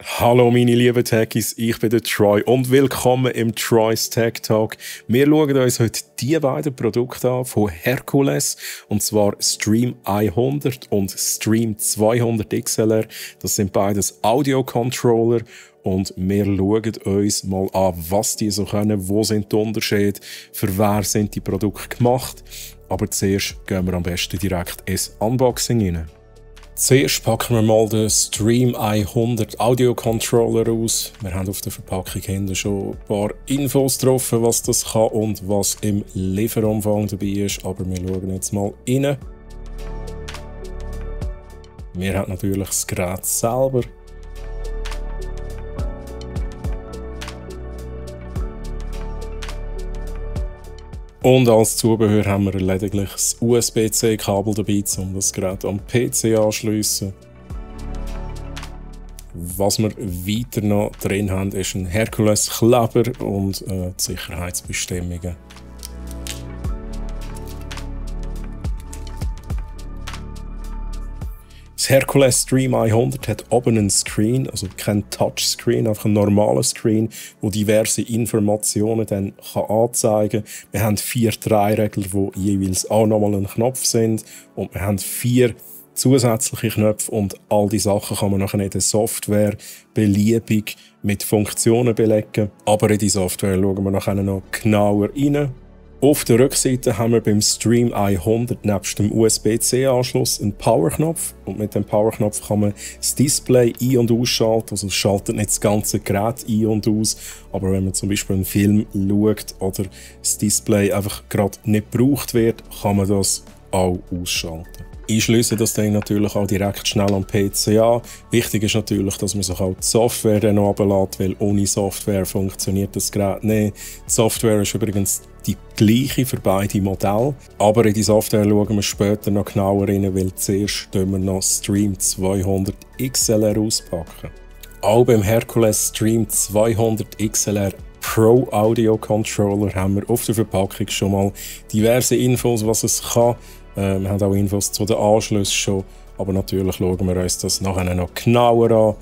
Hallo meine lieben Techies, ich bin der Troy und willkommen im Troy's Tech Talk. Wir schauen uns heute die beiden Produkte an von Hercules, und zwar Stream 100 und Stream 200 XLR. Das sind beides Audio-Controller und wir schauen uns mal an, was die so können, wo sind die Unterschiede, für wer sind die Produkte gemacht. Aber zuerst gehen wir am besten direkt ins Unboxing rein. Zuerst packen wir mal den Stream 100 Audio Controller aus. Wir haben auf der Verpackung hinten schon ein paar Infos drauf, was das kann und was im Lieferumfang dabei ist. Aber wir schauen jetzt mal rein. Wir haben natürlich das Gerät selber. Und als Zubehör haben wir lediglich das USB-C-Kabel dabei, um das Gerät am PC anzuschliessen. Was wir weiter noch drin haben, ist ein Hercules-Kleber und die Sicherheitsbestimmungen. Das Hercules Stream 100 hat oben einen Screen, also kein Touchscreen, einfach ein normaler Screen, wo diverse Informationen dann anzeigen kann. Wir haben 4 Drehregler, die jeweils auch nochmal ein Knopf sind, und wir haben 4 zusätzliche Knöpfe, und all die Sachen kann man nachher in der Software beliebig mit Funktionen belegen. Aber in die Software schauen wir nachher noch genauer rein. Auf der Rückseite haben wir beim Stream 100 nebst dem USB-C-Anschluss einen Powerknopf, und mit dem Powerknopf kann man das Display ein- und ausschalten. Also es schaltet nicht das ganze Gerät ein und aus, aber wenn man zum Beispiel einen Film schaut oder das Display einfach gerade nicht gebraucht wird, kann man das auch ausschalten. Ich schließe das Ding natürlich auch direkt schnell am PC an. Wichtig ist natürlich, dass man sich auch die Software dann runterlässt, weil ohne Software funktioniert das Gerät nicht. Die Software ist übrigens die gleiche für beide Modelle, aber in die Software schauen wir später noch genauer rein, weil zuerst wir noch Stream 200 XLR auspacken. Auch beim Hercules Stream 200 XLR Pro Audio Controller haben wir auf der Verpackung schon mal diverse Infos, was es kann. Wir haben auch Infos zu den Anschlüssen schon, aber natürlich schauen wir uns das nachher noch genauer an.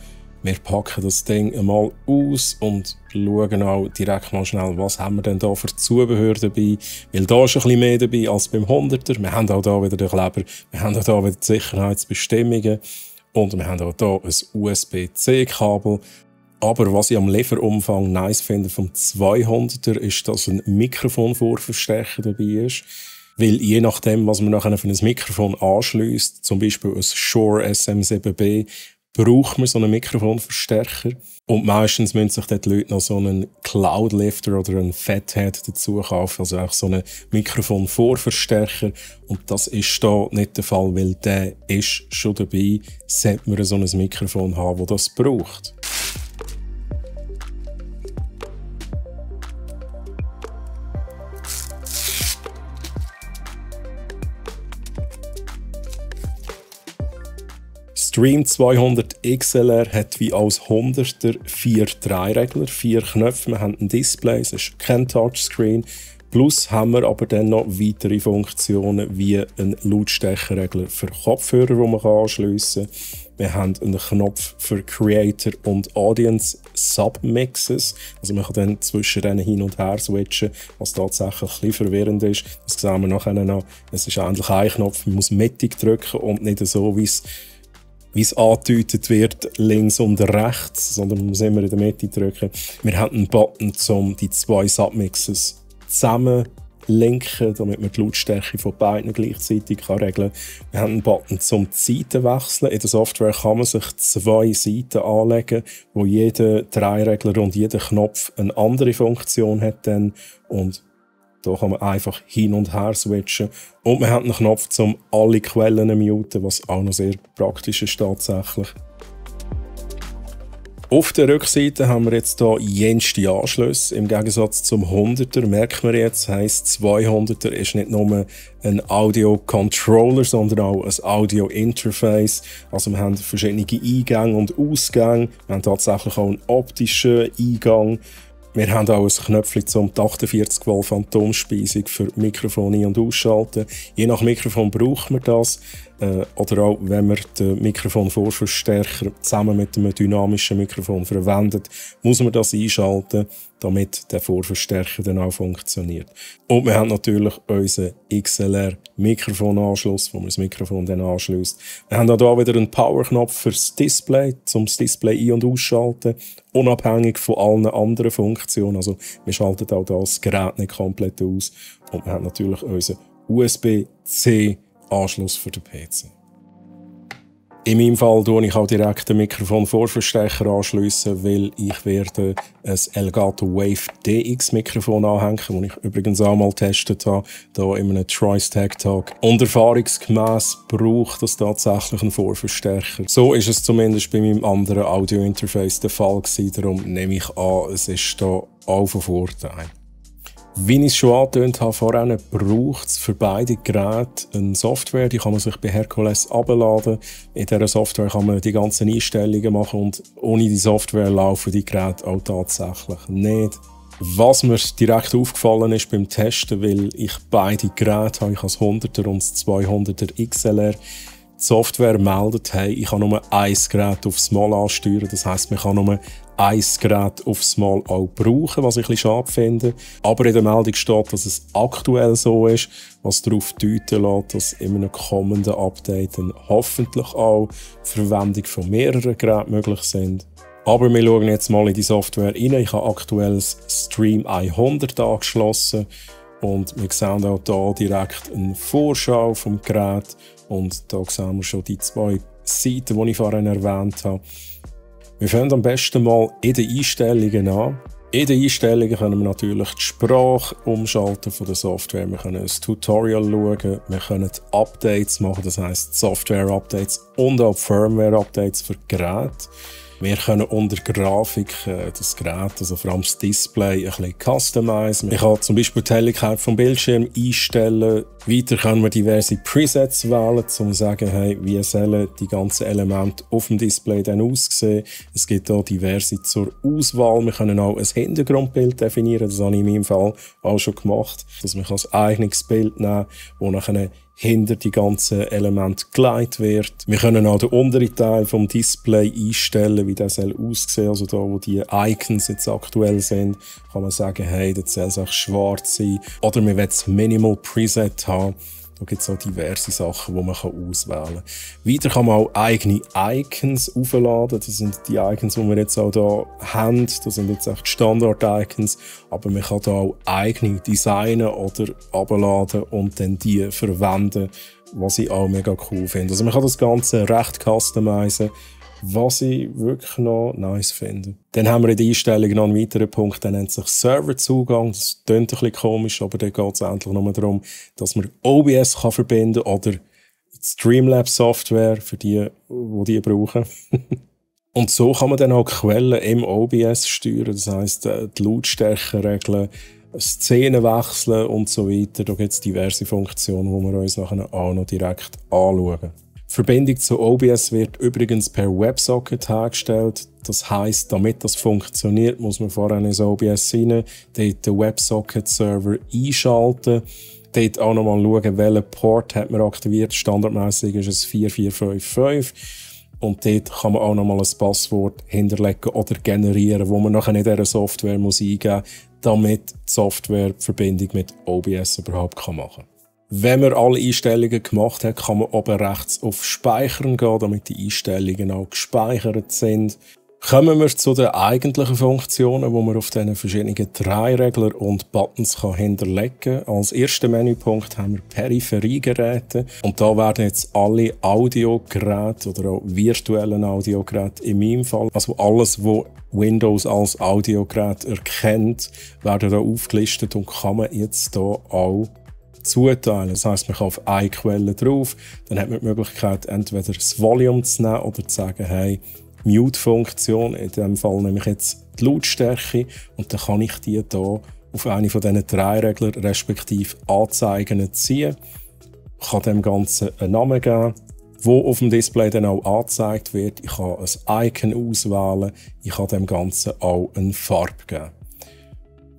Wir packen das Ding einmal aus und schauen auch direkt mal schnell, was haben wir denn da für Zubehör dabei. Weil da ist ein bisschen mehr dabei als beim 100er. Wir haben auch da wieder den Kleber, wir haben auch da wieder die Sicherheitsbestimmungen und wir haben auch da ein USB-C-Kabel. Aber was ich am Lieferumfang nice finde vom 200er ist, dass ein Mikrofonvorverstärker dabei ist. Weil je nachdem, was man nachher für ein Mikrofon anschließt, zum Beispiel ein Shure SM7B, braucht man so einen Mikrofonverstärker. Und meistens müssen sich dort die Leute noch so einen Cloudlifter oder einen Fathead dazu kaufen, also auch so einen Mikrofonvorverstärker. Und das ist da nicht der Fall, weil der ist schon dabei, sollte man so ein Mikrofon haben, das das braucht. Stream 200 XLR hat wie als 100er 4 Drehregler, 4 Knöpfe. Wir haben ein Display, es ist kein Touchscreen. Plus haben wir aber dann noch weitere Funktionen wie ein Lautstärkeregler für Kopfhörer, die man anschliessen kann. Wir haben einen Knopf für Creator und Audience Submixes. Also man kann dann zwischen denen hin und her switchen, was tatsächlich ein bisschen verwirrend ist. Das sehen wir nachher noch. Es ist eigentlich ein Knopf, man muss mittig drücken und nicht so, wie es angedeutet wird, links und rechts, sondern man muss immer in der Mitte drücken. Wir haben einen Button, um die 2 Submixes zusammen linken, damit man die Lautstärke von beiden gleichzeitig regeln kann. Wir haben einen Button, um die Seiten wechseln. In der Software kann man sich 2 Seiten anlegen, wo jeder Drehregler und jeder Knopf eine andere Funktion hat dann, und da kann man einfach hin und her switchen. Und man hat einen Knopf, um alle Quellen zu muten, was auch noch sehr praktisch ist tatsächlich. Auf der Rückseite haben wir jetzt hier jenste Anschlüsse. Im Gegensatz zum 100er merkt man jetzt, heisst 200er ist nicht nur ein Audio-Controller, sondern auch ein Audio-Interface. Also wir haben verschiedene Eingänge und Ausgänge. Wir haben tatsächlich auch einen optischen Eingang. Wir haben auch ein Knöpfchen zum 48 Volt Phantomspeisung für Mikrofon ein- und ausschalten. Je nach Mikrofon braucht man das. oder auch, wenn man den Mikrofonvorverstärker zusammen mit einem dynamischen Mikrofon verwendet, muss man das einschalten, damit der Vorverstärker dann auch funktioniert. Und wir haben natürlich unseren XLR-Mikrofonanschluss, wo man das Mikrofon dann anschließt. Wir haben auch hier wieder einen Powerknopf fürs Display, um das Display ein- und ausschalten, unabhängig von allen anderen Funktionen. Also wir schalten auch das Gerät nicht komplett aus. Und wir haben natürlich unseren USB-C-Anschluss für den PC. In meinem Fall tue ich auch direkt den Mikrofonvorverstärker anschliessen, weil ich werde ein Elgato Wave DX Mikrofon anhängen, das ich übrigens auch mal getestet habe, hier in einem Tri-Stack-Tag. Und erfahrungsgemäss braucht das tatsächlich einen Vorverstärker. So ist es zumindest bei meinem anderen Audio-Interface der Fall gewesen. Darum nehme ich an, es ist hier auch von Vorteil. Wie ich es schon angetönt habe, vorhin braucht es für beide Geräte eine Software, die kann man sich bei Hercules herunterladen. In dieser Software kann man die ganzen Einstellungen machen und ohne die Software laufen die Geräte auch tatsächlich nicht. Was mir direkt aufgefallen ist beim Testen, weil ich beide Geräte habe, ich habe das 100er und das 200er XLR, die Software meldet, hey, ich kann nur ein Gerät aufs Mal ansteuern. Das heisst, man kann nur ein Gerät aufs Mal auch brauchen, was ich ein bisschen schade finde. Aber in der Meldung steht, dass es aktuell so ist, was darauf deuten lässt, dass in einem kommenden Update dann hoffentlich auch die Verwendung von mehreren Geräten möglich sind. Aber wir schauen jetzt mal in die Software rein. Ich habe aktuell das Stream 100 angeschlossen. Und wir sehen auch hier direkt eine Vorschau vom Gerät. Und da sehen wir schon die zwei Seiten, die ich vorhin erwähnt habe. Wir fangen am besten mal in den Einstellungen an. In den Einstellungen können wir natürlich die Sprache umschalten von der Software. Wir können ein Tutorial schauen, wir können Updates machen, das heisst Software-Updates und auch Firmware-Updates für Geräte. Wir können unter Grafik das Gerät, also vor allem das Display, ein bisschen customizen. Ich kann zum Beispiel die Helligkeit vom Bildschirm einstellen. Weiter können wir diverse Presets wählen, um zu sagen, hey, wie sollen die ganzen Elemente auf dem Display dann aussehen. Es gibt auch diverse zur Auswahl. Wir können auch ein Hintergrundbild definieren. Das habe ich in meinem Fall auch schon gemacht. Dass man ein eigenes Bild nehmen kann, das nachher hinter die ganzen Elemente geleitet wird. Wir können auch den unteren Teil vom Display einstellen, wie das aussehen soll. Also da, wo die Icons jetzt aktuell sind, kann man sagen, hey, das soll auch schwarz sein. Oder wir wollen das Minimal Preset haben. Da gibt es auch diverse Sachen, die man auswählen kann. Weiter kann man auch eigene Icons aufladen. Das sind die Icons, die wir jetzt auch hier haben. Das sind jetzt echt Standard-Icons. Aber man kann hier auch eigene designen oder abladen und dann die verwenden, was ich auch mega cool finde. Also man kann das Ganze recht customizen, was ich wirklich noch nice finde. Dann haben wir in der Einstellung noch einen weiteren Punkt, der nennt sich Serverzugang. Das klingt ein bisschen komisch, aber da geht es endlich nur darum, dass man OBS kann verbinden kann oder Streamlabs Software für die brauchen. Und so kann man dann auch Quellen im OBS steuern, das heisst die Lautstärke regeln, Szenen wechseln und so weiter. Da gibt es diverse Funktionen, die wir uns nachher auch noch direkt anschauen. Die Verbindung zu OBS wird übrigens per WebSocket hergestellt. Das heisst, damit das funktioniert, muss man vorher in das OBS rein, dort den WebSocket-Server einschalten, dort auch nochmal schauen, welchen Port hat man aktiviert. Standardmäßig ist es 4455. Und dort kann man auch nochmal ein Passwort hinterlegen oder generieren, wo man nachher in dieser Software muss eingeben muss, damit die Software die Verbindung mit OBS überhaupt machen kann. Wenn man alle Einstellungen gemacht hat, kann man oben rechts auf Speichern gehen, damit die Einstellungen auch gespeichert sind. Kommen wir zu den eigentlichen Funktionen, die man auf diesen verschiedenen Drehregler und Buttons hinterlegen kann. Als ersten Menüpunkt haben wir Peripheriegeräte. Und da werden jetzt alle Audiogeräte oder auch virtuellen Audiogeräte in meinem Fall, also alles, was Windows als Audiogerät erkennt, werden da aufgelistet und kann man jetzt hier auch zuteilen. Das heisst, man kann auf eine Quelle drauf, dann hat man die Möglichkeit, entweder das Volume zu nehmen oder zu sagen, hey, Mute-Funktion, in diesem Fall nehme ich jetzt die Lautstärke und dann kann ich die hier auf eine von diesen Drehregler respektive Anzeigen ziehen. Ich kann dem Ganzen einen Namen geben, wo auf dem Display dann auch angezeigt wird. Ich kann ein Icon auswählen, ich kann dem Ganzen auch eine Farbe geben.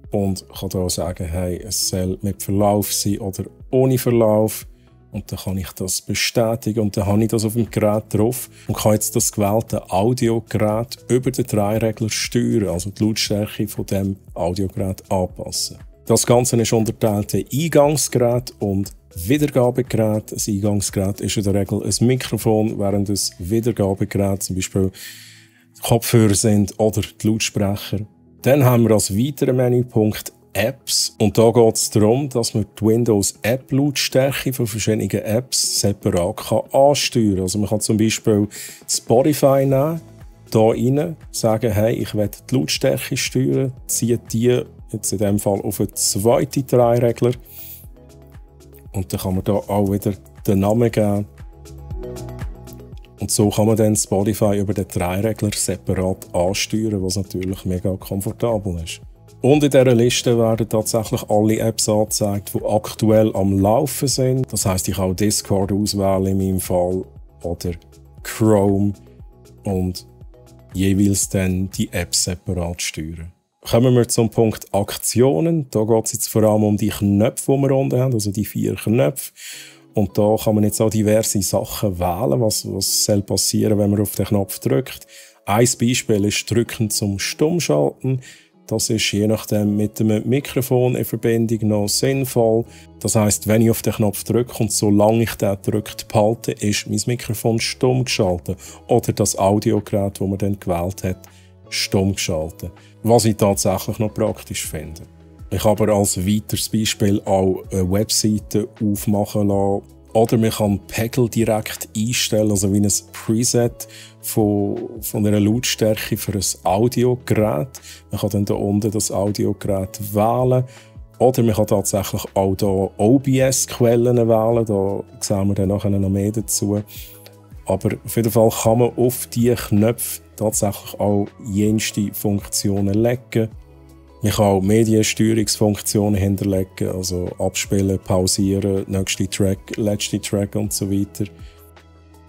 Und ich kann hier sagen, hey, es soll mit Verlauf sein oder ohne Verlauf. Und dann kann ich das bestätigen und dann habe ich das auf dem Gerät drauf und kann jetzt das gewählte Audiogerät über den Drehregler steuern, also die Lautstärke von dem Audiogerät anpassen. Das Ganze ist unterteilt in Eingangsgerät und Wiedergabegerät. Ein Eingangsgerät ist in der Regel ein Mikrofon, während ein Wiedergabegerät zum Beispiel Kopfhörer sind oder die Lautsprecher. Dann haben wir als weiteren Menüpunkt Apps. Und da geht es darum, dass man die Windows-App-Lautstärke von verschiedenen Apps separat ansteuern kann. Also man kann zum Beispiel Spotify nehmen, hier rein, sagen, hey, ich will die Lautstärke steuern, ziehe die jetzt in diesem Fall auf einen zweiten Drehregler. Und dann kann man da auch wieder den Namen geben. Und so kann man dann Spotify über den Drehregler separat ansteuern, was natürlich mega komfortabel ist. Und in dieser Liste werden tatsächlich alle Apps angezeigt, die aktuell am Laufen sind. Das heisst, ich kann auch Discord auswählen in meinem Fall oder Chrome und jeweils dann die Apps separat steuern. Kommen wir zum Punkt Aktionen. Da geht es jetzt vor allem um die Knöpfe, die wir unten haben, also die 4 Knöpfe. Und da kann man jetzt auch diverse Sachen wählen, was soll passieren, wenn man auf den Knopf drückt. Ein Beispiel ist Drücken zum Stummschalten. Das ist je nachdem mit dem Mikrofon in Verbindung noch sinnvoll. Das heisst, wenn ich auf den Knopf drücke und solange ich den gedrückt behalte, ist mein Mikrofon stumm geschaltet. Oder das Audiogerät, das man dann gewählt hat, stumm geschaltet. Was ich tatsächlich noch praktisch finde. Ich habe aber als weiteres Beispiel auch eine Webseite aufmachen lassen. Oder man kann Pegel direkt einstellen, also wie ein Preset von einer Lautstärke für ein Audiogerät. Man kann dann hier unten das Audiogerät wählen. Oder man kann tatsächlich auch hier OBS-Quellen wählen. Da sehen wir dann nachher noch mehr dazu. Aber auf jeden Fall kann man auf diese Knöpfe tatsächlich auch jenste Funktionen legen. Man kann auch Mediensteuerungsfunktionen hinterlegen, also abspielen, pausieren, nächste Track, letzte Track und so weiter.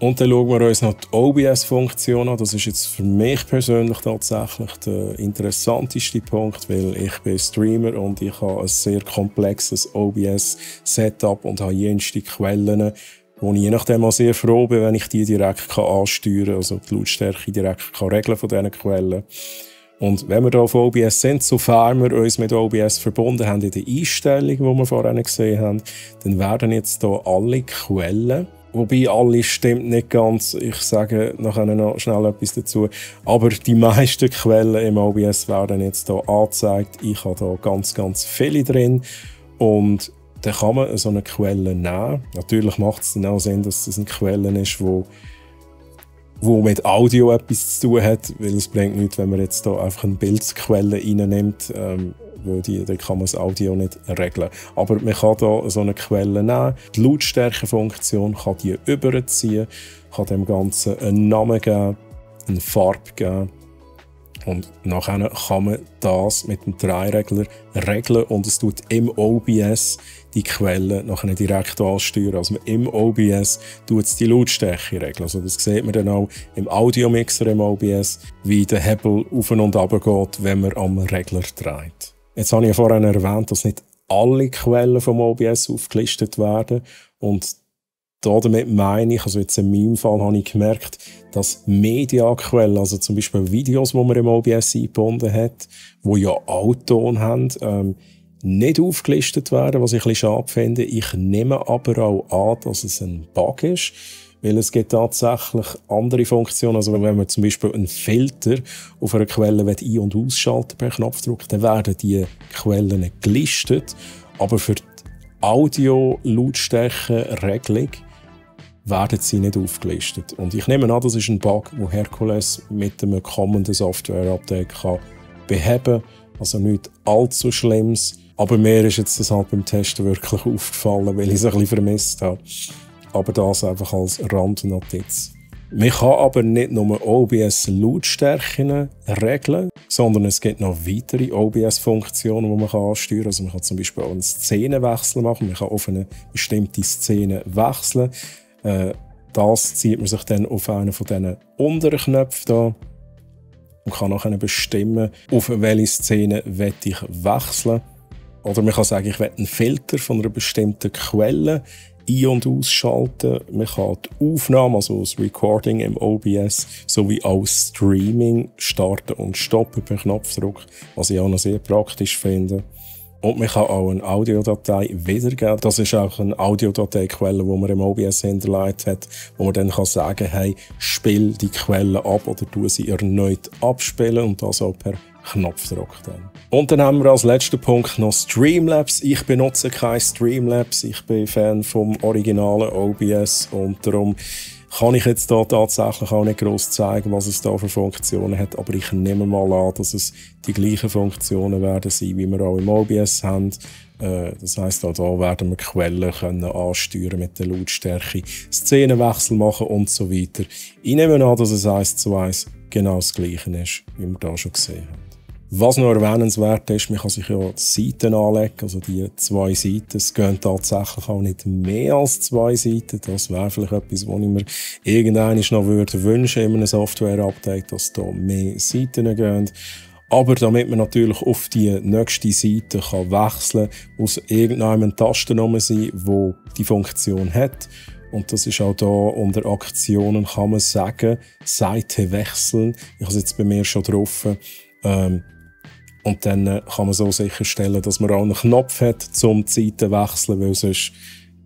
Und dann schauen wir uns noch die OBS-Funktion an. Das ist jetzt für mich persönlich tatsächlich der interessanteste Punkt, weil ich bin Streamer und ich habe ein sehr komplexes OBS-Setup und habe jenste Quellen, wo ich je nachdem auch sehr froh bin, wenn ich die direkt ansteuern kann, also die Lautstärke direkt regeln von diesen Quellen. Und wenn wir hier auf OBS sind, sofern wir uns mit OBS verbunden haben in der Einstellung, die wir vorhin gesehen haben, dann werden jetzt hier alle Quellen, wobei alle stimmt nicht ganz, ich sage nachher noch schnell etwas dazu, aber die meisten Quellen im OBS werden jetzt hier angezeigt. Ich habe hier ganz viele drin und dann kann man so eine Quelle nehmen. Natürlich macht es dann auch Sinn, dass das eine Quelle ist, wo mit Audio etwas zu tun hat, weil es bringt nichts, wenn man jetzt hier einfach eine Bildquelle reinnimmt, weil dann kann man das Audio nicht regeln. Aber man kann hier so eine Quelle nehmen, die Lautstärkefunktion kann die überziehen, kann dem Ganzen einen Namen geben, eine Farbe geben und nachher kann man das mit dem Drehregler regeln und es tut im OBS die Quelle nachher direkt ansteuern. Also im OBS tut es die Lautstärke regeln. Also das sieht man dann auch im Audiomixer im OBS, wie der Hebel auf und runter geht, wenn man am Regler dreht. Jetzt habe ich ja vorhin erwähnt, dass nicht alle Quellen vom OBS aufgelistet werden und damit meine ich, also jetzt in meinem Fall habe ich gemerkt, dass Mediaquellen, also zum Beispiel Videos, die man im OBS eingebunden hat, die ja auch Ton haben, nicht aufgelistet werden, was ich ein bisschen schade finde. Ich nehme aber auch an, dass es ein Bug ist, weil es gibt tatsächlich andere Funktionen. Also wenn man zum Beispiel einen Filter auf einer Quelle ein- und ausschalten per Knopfdruck, dann werden die Quellen gelistet, aber für die Audio-Lautstärke-Regelung werden sie nicht aufgelistet. Und ich nehme an, das ist ein Bug, den Hercules mit einem kommenden Software-Update beheben kann. Also nichts allzu Schlimmes. Aber mir ist jetzt das halt beim Testen wirklich aufgefallen, weil ich es ein bisschen vermisst habe. Aber das einfach als Randnotiz. Man kann aber nicht nur OBS-Lautstärken regeln, sondern es gibt noch weitere OBS-Funktionen, die man ansteuern kann. Also man kann zum Beispiel auch einen Szenenwechsel machen. Man kann auf eine bestimmte Szene wechseln. Das zieht man sich dann auf einen von diesen unteren Knöpfen da und kann nachher bestimmen, auf welche Szene ich wechseln will. Oder man kann sagen, ich will einen Filter von einer bestimmten Quelle ein- und ausschalten, man kann die Aufnahme, also das Recording im OBS, sowie auch Streaming starten und stoppen per Knopfdruck, was ich auch noch sehr praktisch finde. Und man kann auch eine Audiodatei wiedergeben. Das ist auch eine Audiodateiquelle, die man im OBS hinterlegt hat, wo man dann sagen kann, hey, spiel die Quelle ab oder tu sie erneut abspielen und das auch per Knopfdruck dann. Und dann haben wir als letzten Punkt noch Streamlabs. Ich benutze keine Streamlabs. Ich bin Fan vom originalen OBS und darum kann ich jetzt da tatsächlich auch nicht gross zeigen, was es da für Funktionen hat, aber ich nehme mal an, dass es die gleichen Funktionen werden sein, wie wir auch im OBS haben. Das heisst, auch da werden wir Quellen können ansteuern mit der Lautstärke, Szenenwechsel machen und so weiter. Ich nehme an, dass es 1:1 genau das Gleiche ist, wie wir da schon gesehen haben. Was noch erwähnenswert ist, man kann sich ja die Seiten anlegen, also die 2 Seiten. Es gehen tatsächlich auch nicht mehr als 2 Seiten. Das wäre vielleicht etwas, was ich mir irgendwann noch wünschen in einem Software-Update, dass da mehr Seiten gehen. Aber damit man natürlich auf die nächste Seite kann wechseln kann, muss irgendeine Tastennummer sein, die die Funktion hat. Und das ist auch da unter Aktionen, kann man sagen, Seite wechseln. Ich habe es jetzt bei mir schon drauf. Und dann kann man so sicherstellen, dass man auch einen Knopf hat, um die Seite zu wechseln, weil sonst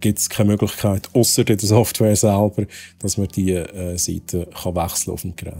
gibt es keine Möglichkeit, ausser in der Software selber, dass man die Seite kann wechseln auf dem Gerät.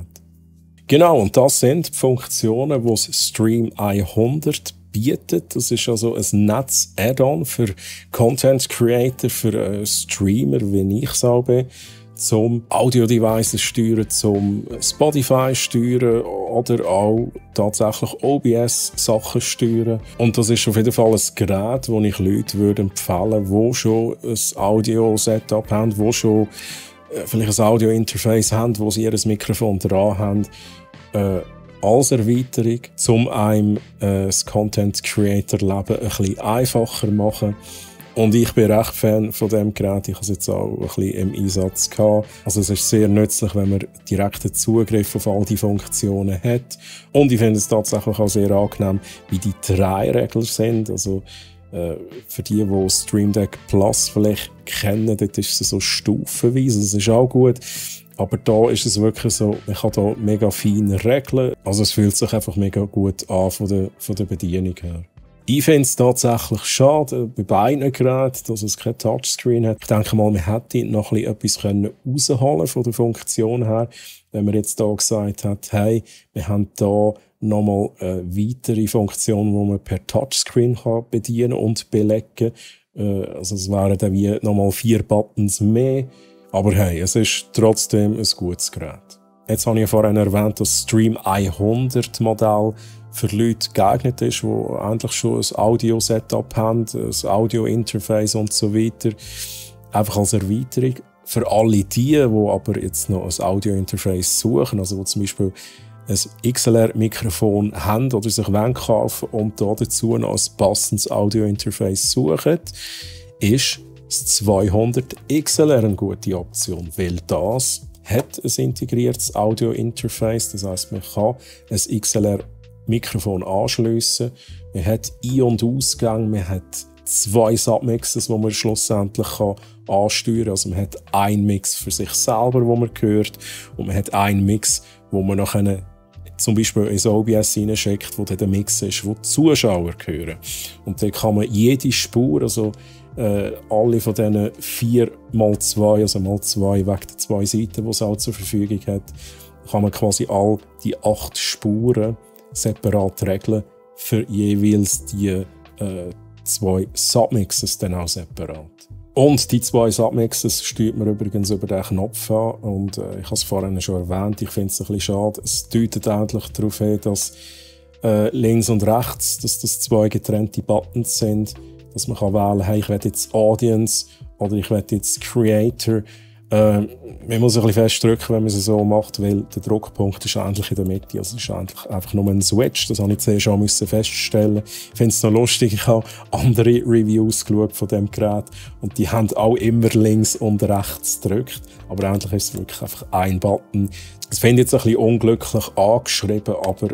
Genau, und das sind die Funktionen, die das Stream 100 bietet. Das ist also ein Netz-Add-on für Content Creator, für Streamer, wie ich es auch bin, zum Audio-Devices steuern, zum Spotify steuern oder auch tatsächlich OBS-Sachen steuern. Und das ist auf jeden Fall ein Gerät, das ich Leute empfehlen würde, die schon ein Audio-Setup haben, die schon vielleicht ein Audio-Interface haben, wo sie ihr Mikrofon dran haben, als Erweiterung, um einem das Content-Creator-Leben ein bisschen einfacher zu machen. Und ich bin recht Fan von diesem Gerät. Ich habe es jetzt auch ein bisschen im Einsatz gehabt. Also es ist sehr nützlich, wenn man direkten Zugriff auf all die Funktionen hat. Und ich finde es tatsächlich auch sehr angenehm, wie die 3 Regler sind. Also für die Stream Deck Plus vielleicht kennen, dort ist es so stufenweise. Das ist auch gut. Aber da ist es wirklich so, man kann da mega feine regeln. Also es fühlt sich einfach mega gut an von der Bedienung her. Ich finde es tatsächlich schade, bei beiden Geräten, dass es kein Touchscreen hat. Ich denke mal, man hätte noch etwas rausholen von der Funktion her, wenn man jetzt da gesagt hat, hey, wir haben da nochmal weitere Funktionen, die man per Touchscreen kann bedienen und belegen. Also es wären dann wie nochmal 4 Buttons mehr. Aber hey, es ist trotzdem ein gutes Gerät. Jetzt habe ich ja vorhin erwähnt, dass Stream 100 Modell für Leute geeignet ist, die eigentlich schon ein Audio-Setup haben, ein Audio-Interface und so weiter. Einfach als Erweiterung. Für alle die aber jetzt noch ein Audio-Interface suchen, also die zum Beispiel ein XLR-Mikrofon haben oder sich kaufen und dazu noch ein passendes Audio-Interface suchen, ist das 200 XLR eine gute Option, weil das hat ein integriertes Audio-Interface. Das heisst, man kann ein XLR-Mikrofon anschliessen, man hat Ein- und Ausgang, man hat 2 Submixes, die man schlussendlich ansteuern kann. Also man hat einen Mix für sich selber, wo man hört, und man hat einen Mix, wo man nachher zum Beispiel ins OBS hineinschickt, wo dann der Mix ist, wo die Zuschauer hören. Und dann kann man jede Spur, also alle von diesen 4x2, also mal 2 wegen der 2 Seiten, die es auch zur Verfügung hat, kann man quasi all die 8 Spuren separat regeln, für jeweils die 2 Submixes dann auch separat. Und die 2 Submixes steuert man übrigens über den Knopf an. Und ich habe es vorhin schon erwähnt, ich finde es ein bisschen schade. Es deutet endlich darauf hin, dass links und rechts, dass das 2 getrennte Buttons sind, dass man kann wählen, hey, ich will jetzt Audience oder ich will jetzt Creator. Man muss ein bisschen festdrücken, wenn man es so macht, weil der Druckpunkt ist eigentlich in der Mitte. Also es ist eigentlich einfach nur ein Switch. Das habe ich zuerst schon feststellen. Ich finde es noch lustig. Ich habe andere Reviews geschaut von diesem Gerät und die haben auch immer links und rechts gedrückt. Aber eigentlich ist es wirklich einfach ein Button. Das finde ich jetzt ein bisschen unglücklich angeschrieben, aber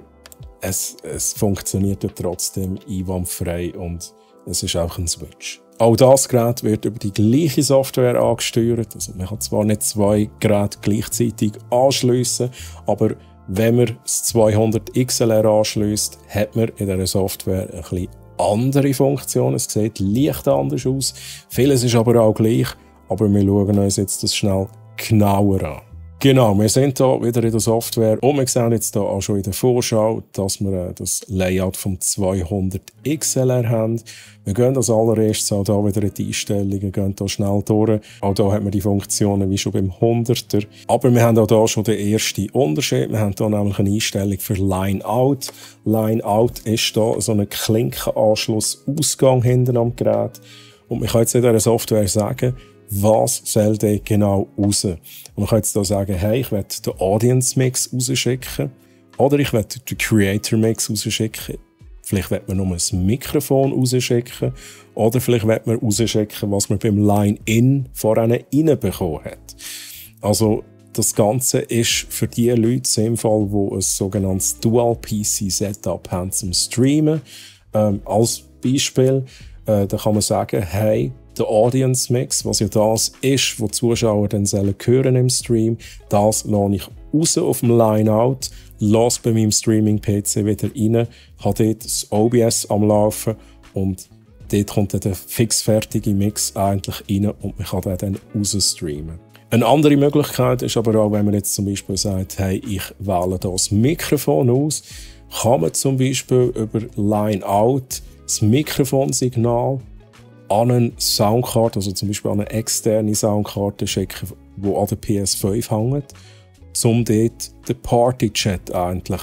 es funktioniert ja trotzdem einwandfrei und es ist auch ein Switch. Auch das Gerät wird über die gleiche Software angesteuert. Also man kann zwar nicht 2 Geräte gleichzeitig anschliessen, aber wenn man das 200 XLR anschließt, hat man in dieser Software ein bisschen andere Funktionen. Es sieht leicht anders aus. Vieles ist aber auch gleich. Aber wir schauen uns jetzt das schnell genauer an. Genau, wir sind hier wieder in der Software und wir sehen jetzt hier auch schon in der Vorschau, dass wir das Layout vom 200 XLR haben. Wir gehen als allererstes auch hier wieder in die Einstellungen, gehen hier schnell durch. Auch hier hat man die Funktionen wie schon beim 100er. Aber wir haben auch hier schon den ersten Unterschied. Wir haben hier nämlich eine Einstellung für Line-Out. Line-Out ist hier so ein Klinkenanschluss-Ausgang hinten am Gerät. Und man kann jetzt in dieser Software sagen, was soll denn genau raus? Und man kann jetzt hier sagen, hey, ich will den Audience Mix rausschicken oder ich will den Creator Mix rausschicken. Vielleicht will man nur ein Mikrofon rausschicken oder vielleicht will man rausschicken, was man beim Line-In vorhin reinbekommen hat. Also das Ganze ist für die Leute sinnvoll, die ein sogenanntes Dual-PC-Setup haben zum Streamen. Als Beispiel, da kann man sagen, hey, der Audience Mix, was ja das ist, was die Zuschauer dann hören im Stream, das lasse ich raus auf dem Line-Out, lasse bei meinem Streaming-PC wieder rein, habe dort das OBS am Laufen und dort kommt dann der fixfertige Mix eigentlich rein und man kann den dann rausstreamen. Eine andere Möglichkeit ist aber auch, wenn man jetzt zum Beispiel sagt, hey, ich wähle hier das Mikrofon aus, kann man zum Beispiel über Line-Out das Mikrofonsignal an eine Soundkarte, also zum Beispiel an eine externe Soundkarte schicken, die an der PS5 hängt, um dort den Party-Chat eigentlich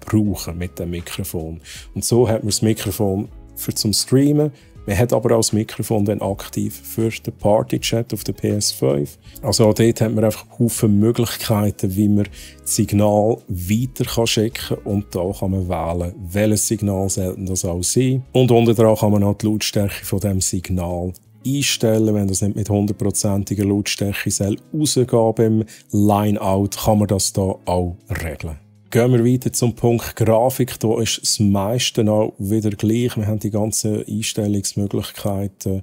brauchen mit dem Mikrofon. Und so hat man das Mikrofon zum Streamen. Man hat aber auch das Mikrofon dann aktiv für den Party-Chat auf der PS5. Also auch dort hat man einfach Haufen Möglichkeiten, wie man das Signal weiter schicken kann. Und da kann man wählen, welches Signal soll das auch sein. Und unten dran kann man auch die Lautstärke von dem Signal einstellen. Wenn das nicht mit 100%iger Lautstärke rausgehen beim Line-Out, kann man das da auch regeln. Gehen wir weiter zum Punkt Grafik. Da ist das meiste auch wieder gleich. Wir haben die ganzen Einstellungsmöglichkeiten.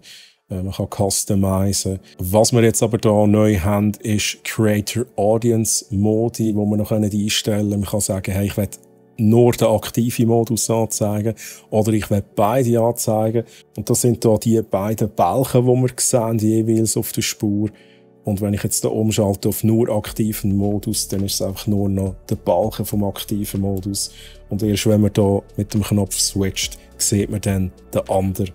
Man kann customizen. Was wir jetzt aber hier neu haben, ist Creator Audience Modi, wo man noch einstellen kann. Man kann sagen, hey, ich will nur den aktiven Modus anzeigen oder ich will beide anzeigen. Und das sind hier die beiden Balken, die wir sehen, jeweils auf der Spur. Und wenn ich jetzt hier umschalte auf nur aktiven Modus, dann ist es einfach nur noch der Balken vom aktiven Modus. Und erst wenn man hier mit dem Knopf switcht, sieht man dann den anderen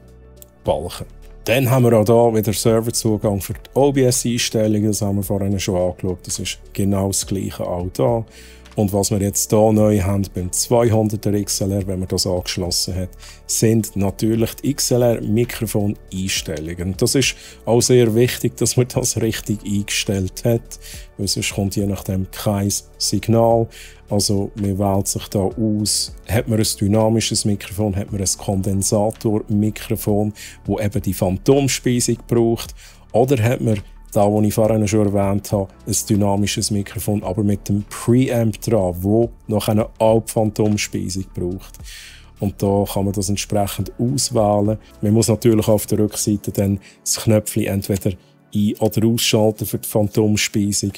Balken. Dann haben wir auch hier wieder Serverzugang für die OBS-Einstellungen. Das haben wir vorhin schon angeschaut. Das ist genau das Gleiche auch hier. Und was wir jetzt hier neu haben beim 200er XLR, wenn man das angeschlossen hat, sind natürlich die XLR-Mikrofon-Einstellungen. Das ist auch sehr wichtig, dass man das richtig eingestellt hat, weil sonst kommt je nachdem kein Signal. Also man wählt sich da aus, hat man ein dynamisches Mikrofon, hat man ein Kondensatormikrofon, wo eben die Phantomspeisung braucht, oder hat man da, was ich vorhin schon erwähnt habe, ein dynamisches Mikrofon, aber mit dem Preamp dran, das noch eine Phantomspeisung braucht. Und da kann man das entsprechend auswählen. Man muss natürlich auf der Rückseite dann das Knöpfchen entweder ein- oder ausschalten für die Phantomspeisung.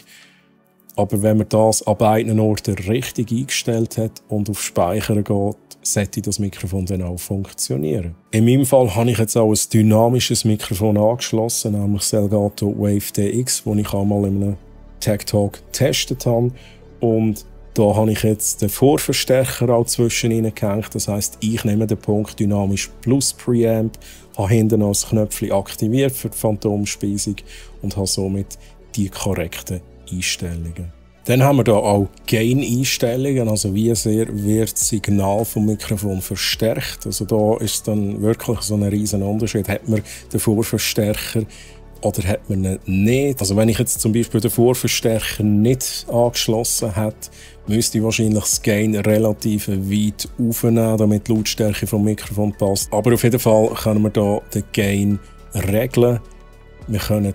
Aber wenn man das an beiden Orten richtig eingestellt hat und auf Speichern geht, sollte das Mikrofon dann auch funktionieren. In meinem Fall habe ich jetzt auch ein dynamisches Mikrofon angeschlossen, nämlich das Elgato Wave DX, das ich einmal in einem Tech Talk getestet habe. Und da habe ich jetzt den Vorverstärker auch zwischen reingehängt. Das heisst, ich nehme den Punkt Dynamisch plus Preamp, habe hinten noch das Knöpfchen aktiviert für die Phantomspeisung und habe somit die korrekten Einstellungen. Dann haben wir hier auch Gain-Einstellungen, also wie sehr wird das Signal vom Mikrofon verstärkt. Also da ist dann wirklich so ein riesen Unterschied. Hat man den Vorverstärker oder hat man ihn nicht? Also wenn ich jetzt zum Beispiel den Vorverstärker nicht angeschlossen hätte, müsste ich wahrscheinlich das Gain relativ weit aufnehmen, damit die Lautstärke vom Mikrofon passt. Aber auf jeden Fall können wir hier den Gain regeln. Wir können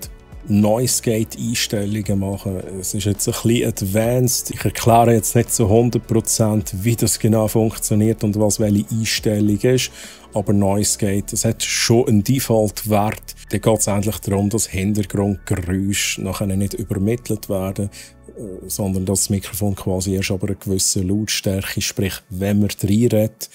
Noise Gate Einstellungen machen. Es ist jetzt ein bisschen advanced. Ich erkläre jetzt nicht zu 100%, wie das genau funktioniert und was welche Einstellung ist. Aber Noise Gate, das hat schon einen Default-Wert. Da geht es eigentlich darum, dass Hintergrundgeräusche nachher nicht übermittelt werden, sondern dass das Mikrofon quasi erst aber eine gewisse Lautstärke, sprich, wenn man reinredet,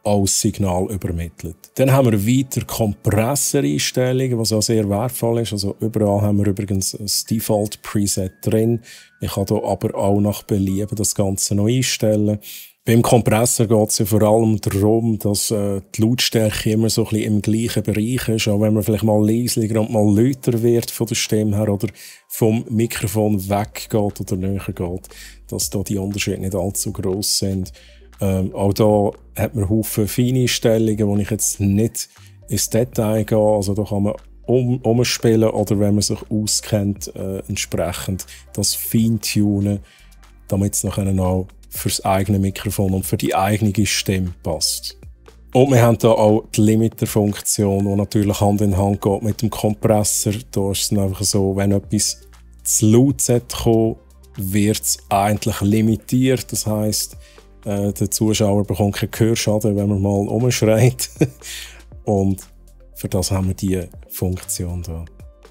als Signal übermittelt. Dann haben wir weiter Kompressoreinstellungen, was auch sehr wertvoll ist. Also überall haben wir übrigens ein Default-Preset drin. Ich kann hier aber auch nach Belieben das Ganze noch einstellen. Beim Kompressor geht es ja vor allem darum, dass die Lautstärke immer so ein bisschen im gleichen Bereich ist, auch wenn man vielleicht mal leislicher und mal lauter wird von der Stimme her oder vom Mikrofon weggeht oder näher geht, dass da die Unterschiede nicht allzu gross sind. Auch da hat man Haufen feine Einstellungen, wo ich jetzt nicht ins Detail gehe. Also da kann man umspielen oder wenn man sich auskennt, entsprechend das Feintunen, damit es nachher auch fürs eigene Mikrofon und für die eigene Stimme passt. Und wir haben hier auch die Limiter-Funktion, die natürlich Hand in Hand geht mit dem Kompressor. Da ist es einfach so, wenn etwas zu laut kommt, wird es eigentlich limitiert. Das heisst, der Zuschauer bekommt keinen Gehörschaden, wenn man mal umschreit. Und für das haben wir diese Funktion hier.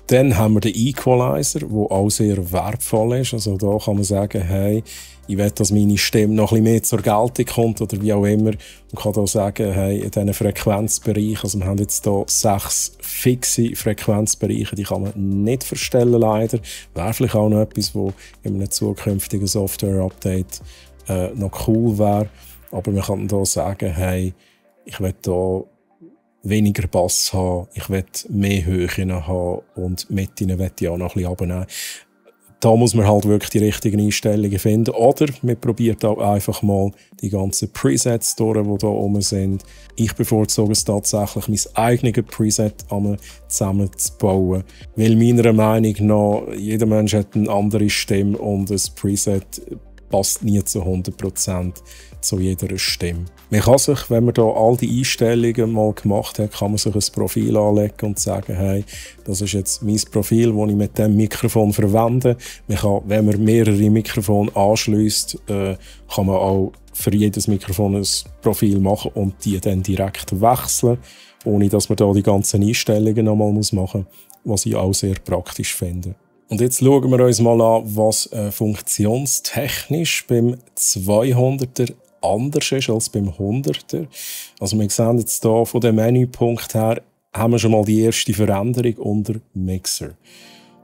Dann haben wir den Equalizer, der auch sehr wertvoll ist. Also da kann man sagen, hey, ich will, dass meine Stimme noch ein bisschen mehr zur Geltung kommt oder wie auch immer. Man kann da sagen, hey, in diesen Frequenzbereichen, also wir haben jetzt hier 6 fixe Frequenzbereiche, die kann man nicht verstellen leider. Wäre vielleicht auch noch etwas, was in einem zukünftigen Software-Update noch cool wäre. Aber man kann da sagen, hey, ich will da weniger Bass haben, ich will mehr Höhen haben und Mitten will ich auch noch ein bisschen runternehmen. Da muss man halt wirklich die richtigen Einstellungen finden. Oder man probiert auch einfach mal die ganzen Presets durch, die hier oben sind. Ich bevorzuge es tatsächlich, mein eigenes Preset zusammenzubauen. Weil meiner Meinung nach, jeder Mensch hat eine andere Stimme und ein Preset passt nie zu 100% zu jeder Stimme. Man kann sich, wenn man da all die Einstellungen mal gemacht hat, kann man sich ein Profil anlegen und sagen, hey, das ist jetzt mein Profil, das ich mit diesem Mikrofon verwende. Man kann, wenn man mehrere Mikrofone anschliesst, kann man auch für jedes Mikrofon ein Profil machen und die dann direkt wechseln, ohne dass man da die ganzen Einstellungen nochmal machen muss, was ich auch sehr praktisch finde. Und jetzt schauen wir uns mal an, was funktionstechnisch beim 200er anders ist als beim 100er. Also wir sehen jetzt hier von dem Menüpunkt her, haben wir schon mal die erste Veränderung unter Mixer.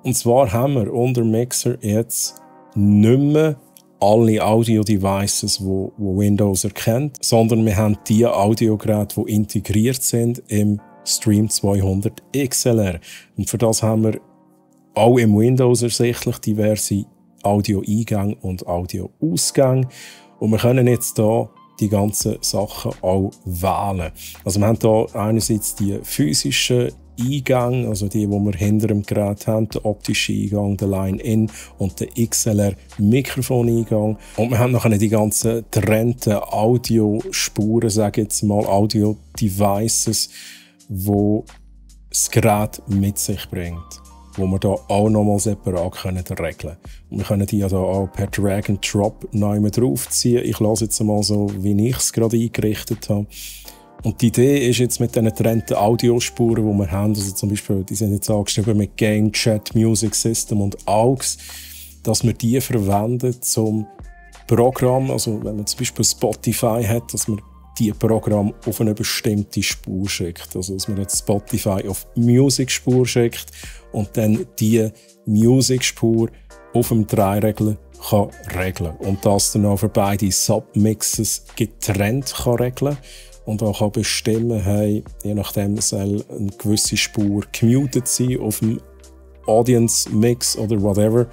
Und zwar haben wir unter Mixer jetzt nicht mehr alle Audio-Devices, die Windows erkennt, sondern wir haben die Audiogeräte, die integriert sind im Stream 200 XLR. Und für das haben wir auch im Windows ersichtlich diverse Audio-Eingänge und Audio-Ausgänge. Und wir können jetzt hier die ganzen Sachen auch wählen. Also wir haben hier einerseits die physischen Eingänge, also die wir hinter dem Gerät haben, der optische Eingang, der Line-In und der XLR-Mikrofon-Eingang. Und wir haben nachher die ganzen getrennten Audiospuren, sage ich jetzt mal, Audio-Devices, die das Gerät mit sich bringt, wo wir hier auch nochmal separat regeln können. Und wir können die ja auch per Drag and Drop neu draufziehen. Ich lasse jetzt mal so, wie ich es gerade eingerichtet habe. Und die Idee ist jetzt mit diesen getrennten Audiospuren, die wir haben, also zum Beispiel, die sind jetzt angeschrieben mit Game, Chat, Music System und AUX, dass wir die verwenden zum Programm, also wenn man zum Beispiel Spotify hat, dass man die Programm auf eine bestimmte Spur schickt. Also dass man jetzt Spotify auf Music-Spur schickt und dann die Music-Spur auf dem Dreiregler kann regeln. Und das dann auch für beide Submixes getrennt kann regeln. Und auch kann bestimmen, hey, je nachdem soll eine gewisse Spur gemutet sein auf dem Audience-Mix oder whatever.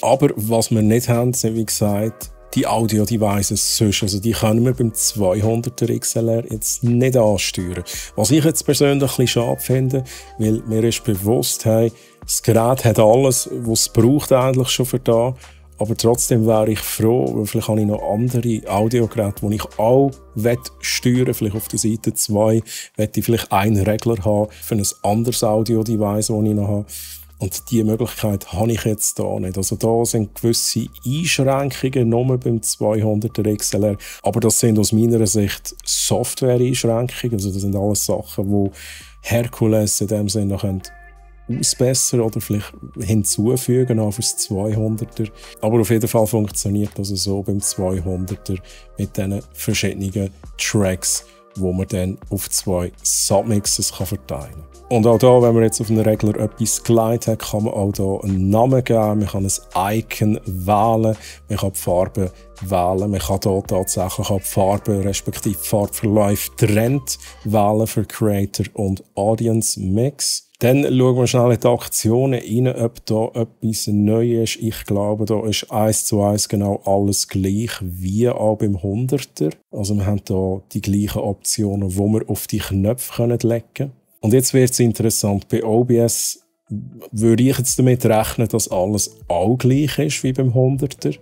Aber was wir nicht haben, sind wie gesagt die Audio-Devices sonst. Also die können wir beim 200er XLR jetzt nicht ansteuern. Was ich jetzt persönlich ein bisschen schade finde, weil mir ist bewusst, hey, das Gerät hat alles, was es braucht eigentlich schon für da. Aber trotzdem wäre ich froh, weil vielleicht habe ich noch andere Audiogeräte, die ich auch steuern will. Vielleicht auf der Seite 2 möchte ich vielleicht einen Regler haben für ein anderes Audio-Device, das ich noch habe. Und diese Möglichkeit habe ich jetzt hier nicht. Also da sind gewisse Einschränkungen nur beim 200er XLR, aber das sind aus meiner Sicht Software-Einschränkungen. Also das sind alles Sachen, die Hercules in dem Sinne noch ausbessern oder vielleicht hinzufügen auf das 200er. Aber auf jeden Fall funktioniert das so beim 200er mit diesen verschiedenen Tracks, wo man dann auf 2 Submixes verteilen kann. Und auch da, wenn man jetzt auf einen Regler etwas geleitet hat, kann man auch hier einen Namen geben, man kann ein Icon wählen, man kann die Farbe wählen, man kann hier tatsächlich auch die Farbe respektive Farbverlauf Trend wählen für Creator und Audience Mix. Dann schauen wir schnell in die Aktionen rein, ob da etwas neu ist. Ich glaube, da ist 1:1 genau alles gleich wie auch beim 100er. Also wir haben hier die gleichen Optionen, die wir auf die Knöpfe legen können. Und jetzt wird es interessant. Bei OBS würde ich jetzt damit rechnen, dass alles auch gleich ist wie beim 100er.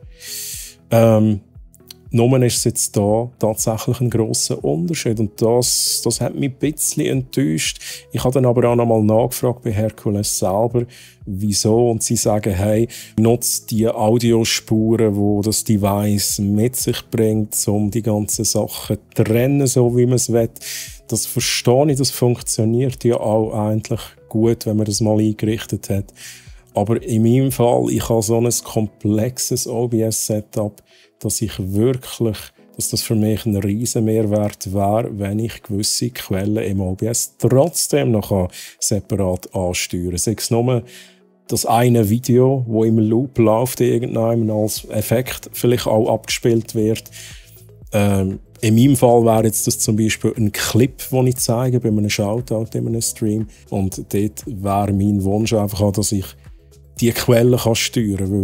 Nur ist es jetzt da tatsächlich ein grosser Unterschied. Und das hat mich ein bisschen enttäuscht. Ich habe dann aber auch noch mal nachgefragt bei Hercules selber, wieso. Und sie sagen, hey, nutzt die Audiospuren, die das Device mit sich bringt, um die ganzen Sachen zu trennen, so wie man es will. Das verstehe ich, das funktioniert ja auch eigentlich gut, wenn man das mal eingerichtet hat. Aber in meinem Fall, ich habe so ein komplexes OBS-Setup, dass das für mich ein riesen Mehrwert wäre, wenn ich gewisse Quellen im OBS trotzdem noch separat ansteuern kann. Sei es nur das eine Video, das im Loop läuft, irgendwann als Effekt vielleicht auch abgespielt wird. In meinem Fall wäre jetzt das zum Beispiel ein Clip, den ich zeige bei einem Shoutout in einem Stream. Und dort wäre mein Wunsch einfach auch, dass ich die Quellen steuern kann,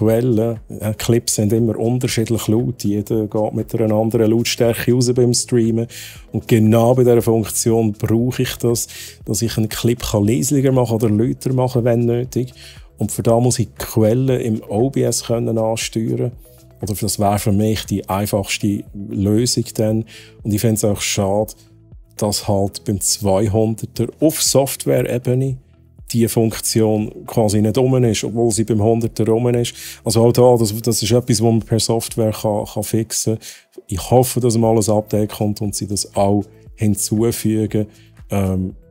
weil die Clips sind immer unterschiedlich laut. Jeder geht mit einer anderen Lautstärke raus beim Streamen. Und genau bei dieser Funktion brauche ich das, dass ich einen Clip leislicher machen oder lauter machen, wenn nötig. Und für das muss ich die Quellen im OBS ansteuern. Oder das wäre für mich die einfachste Lösung dann. Und ich finde es auch schade, dass halt beim 200er auf Software-Ebene die Funktion quasi nicht rum ist, obwohl sie beim 100er rum ist. Also auch da, das ist etwas, was man per Software kann fixen kann. Ich hoffe, dass mal ein Update kommt und sie das auch hinzufügen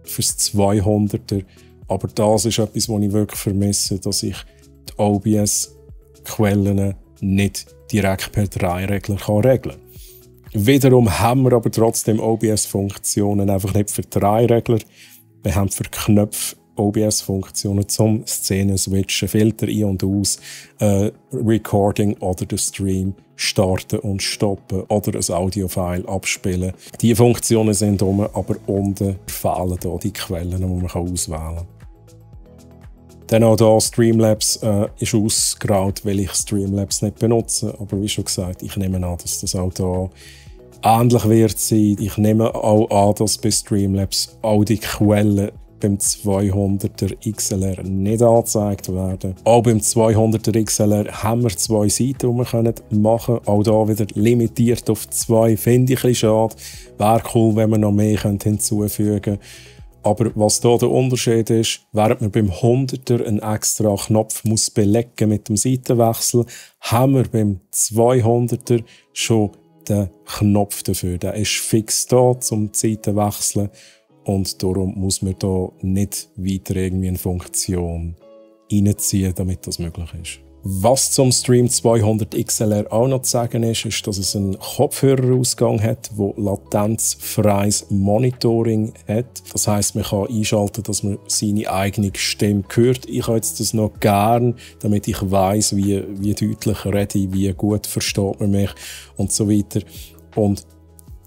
fürs 200er. Aber das ist etwas, was ich wirklich vermisse, dass ich die OBS-Quellen nicht direkt per 3-Regler regeln kann. Wiederum haben wir aber trotzdem OBS-Funktionen einfach nicht für 3-Regler. Wir haben für Knöpfe OBS-Funktionen zum Szenen-Switchen, Filter ein- und aus, Recording oder den Stream starten und stoppen oder ein Audio-File abspielen. Die Funktionen sind rum, aber unten fehlen da die Quellen, die man auswählen kann. Dann auch hier Streamlabs ist ausgerollt, weil ich Streamlabs nicht benutze. Aber wie schon gesagt, ich nehme an, dass das auch hier ähnlich wird sein. Ich nehme auch an, dass bei Streamlabs auch die Quellen beim 200er XLR nicht angezeigt werden. Auch beim 200er XLR haben wir 2 Seiten, die wir machen können. Auch hier wieder limitiert auf 2. Finde ich ein bisschen schade. Wäre cool, wenn wir noch mehr hinzufügen können. Aber was hier der Unterschied ist, während man beim 100er einen extra Knopf muss belegen mit dem Seitenwechsel, haben wir beim 200er schon den Knopf dafür. Der ist fix da zum Seitenwechseln und darum muss man hier nicht weiter irgendwie eine Funktion reinziehen, damit das möglich ist. Was zum Stream 200 XLR auch noch zu sagen ist, ist, dass es einen Kopfhörerausgang hat, der latenzfreies Monitoring hat. Das heisst, man kann einschalten, dass man seine eigene Stimme hört. Ich habe jetzt das noch gern, damit ich weiss, wie deutlich rede, wie gut versteht man mich und so weiter. Und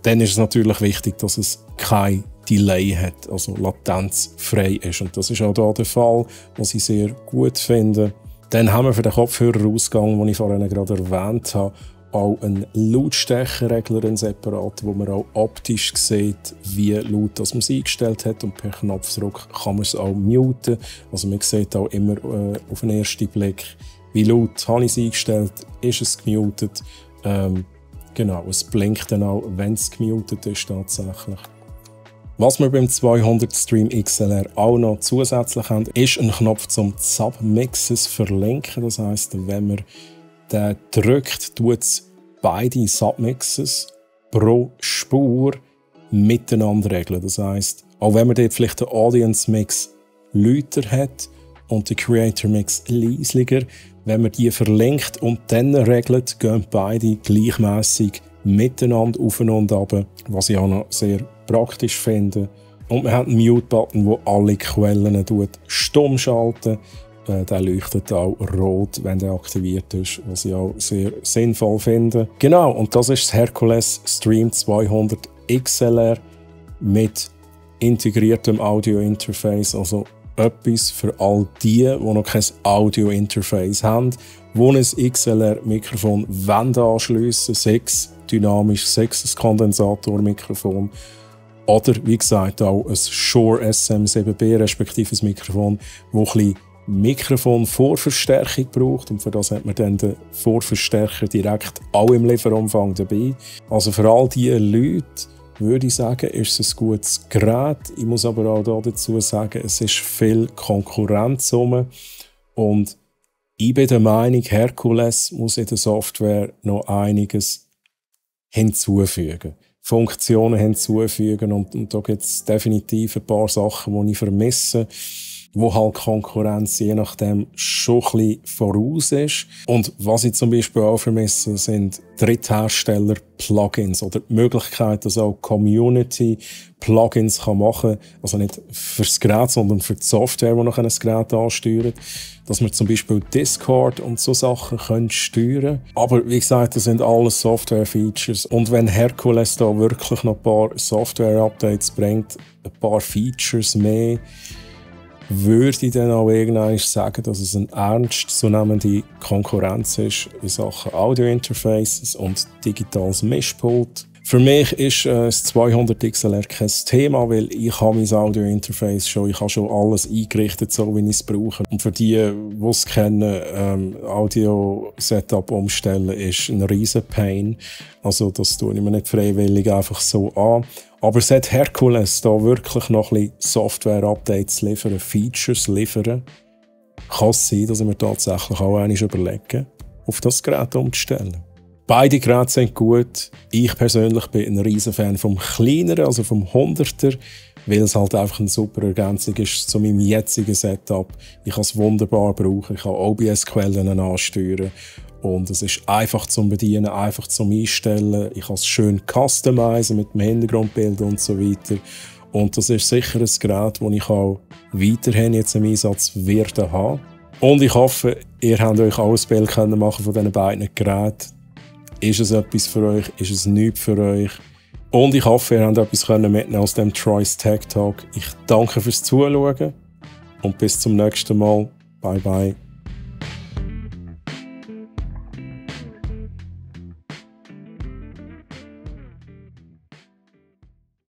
dann ist es natürlich wichtig, dass es kein Delay hat, also latenzfrei ist. Und das ist auch hier der Fall, was ich sehr gut finde. Dann haben wir für den Kopfhörerausgang, den ich vorhin gerade erwähnt habe, auch einen Lautstärkeregler, einen separat, wo man auch optisch sieht, wie laut das man es eingestellt hat. Und per Knopfdruck kann man es auch muten. Also man sieht auch immer auf den ersten Blick, wie laut habe ich es eingestellt, ist es gemutet. Genau, es blinkt dann auch, wenn es gemutet ist tatsächlich. Was wir beim 200 Stream XLR auch noch zusätzlich haben, ist ein Knopf zum Submixes verlinken. Das heisst, wenn man den drückt, tut es beide Submixes pro Spur miteinander regeln. Das heisst, auch wenn man dort vielleicht den Audience Mix lauter hat und den Creator Mix leislicher, wenn man die verlinkt und dann regelt, gehen beide gleichmäßig miteinander auf und ab, was ich auch noch sehr praktisch finde. Und man hat einen Mute-Button, der alle Quellen stumm schalten. Der leuchtet auch rot, wenn der aktiviert ist, was ich auch sehr sinnvoll finde. Genau, und das ist das Hercules Stream 200 XLR mit integriertem Audio-Interface, also etwas für all die noch kein Audio-Interface haben, die ein XLR-Mikrofon anschliessen, 6 dynamisch, 6 Kondensatormikrofon oder wie gesagt auch ein Shure SM7B, respektive ein Mikrofon, das ein bisschen Mikrofon-Vorverstärkung braucht und für das hat man dann den Vorverstärker direkt auch im Lieferumfang dabei. Also für all diese Leute würde ich sagen, ist es ein gutes Gerät. Ich muss aber auch dazu sagen, es ist viel Konkurrenz rum. Und ich bin der Meinung, Hercules muss in der Software noch einiges hinzufügen. Funktionen hinzufügen und da gibt es definitiv ein paar Sachen, die ich vermisse, wo halt Konkurrenz je nachdem schon ein bisschen voraus ist. Und was ich zum Beispiel auch vermisse, sind Dritthersteller-Plugins oder die Möglichkeit, dass auch Community Plugins machen kann. Also nicht fürs Gerät, sondern für die Software, die nachher ein Gerät ansteuert. Dass wir zum Beispiel Discord und so Sachen steuern können. Aber wie gesagt, das sind alles Software-Features. Und wenn Hercules da wirklich noch ein paar Software-Updates bringt, ein paar Features mehr, würde ich dann auch irgendwann sagen, dass es eine ernstzunehmende Konkurrenz ist in Sachen Audio-Interfaces und digitales Mischpult. Für mich ist das 200 XLR kein Thema, weil ich habe mein Audio-Interface schon, ich habe schon alles eingerichtet, so wie ich es brauche. Und für die es kennen, Audio-Setup umstellen ist ein riesen Pain. Also das tue ich mir nicht freiwillig einfach so an. Aber sollte Hercules da wirklich noch ein bisschen Software-Updates liefern, Features liefern, kann es sein, dass ich mir tatsächlich auch einmal überlege, auf das Gerät umzustellen. Beide Geräte sind gut. Ich persönlich bin ein riesen Fan vom kleineren, also vom 100er, weil es halt einfach eine super Ergänzung ist zu meinem jetzigen Setup. Ich kann es wunderbar brauchen, ich kann OBS-Quellen ansteuern. Und es ist einfach zum Bedienen, einfach zum Einstellen. Ich kann es schön customizen mit dem Hintergrundbild und so weiter. Und das ist sicher ein Gerät, das ich auch weiterhin jetzt im Einsatz werde haben. Und ich hoffe, ihr habt euch auch ein Bild machen von diesen beiden Geräten. Ist es etwas für euch? Ist es nichts für euch? Und ich hoffe, ihr habt etwas mitnehmen aus dem Troy's Tech Talk. Ich danke fürs Zuschauen und bis zum nächsten Mal. Bye bye.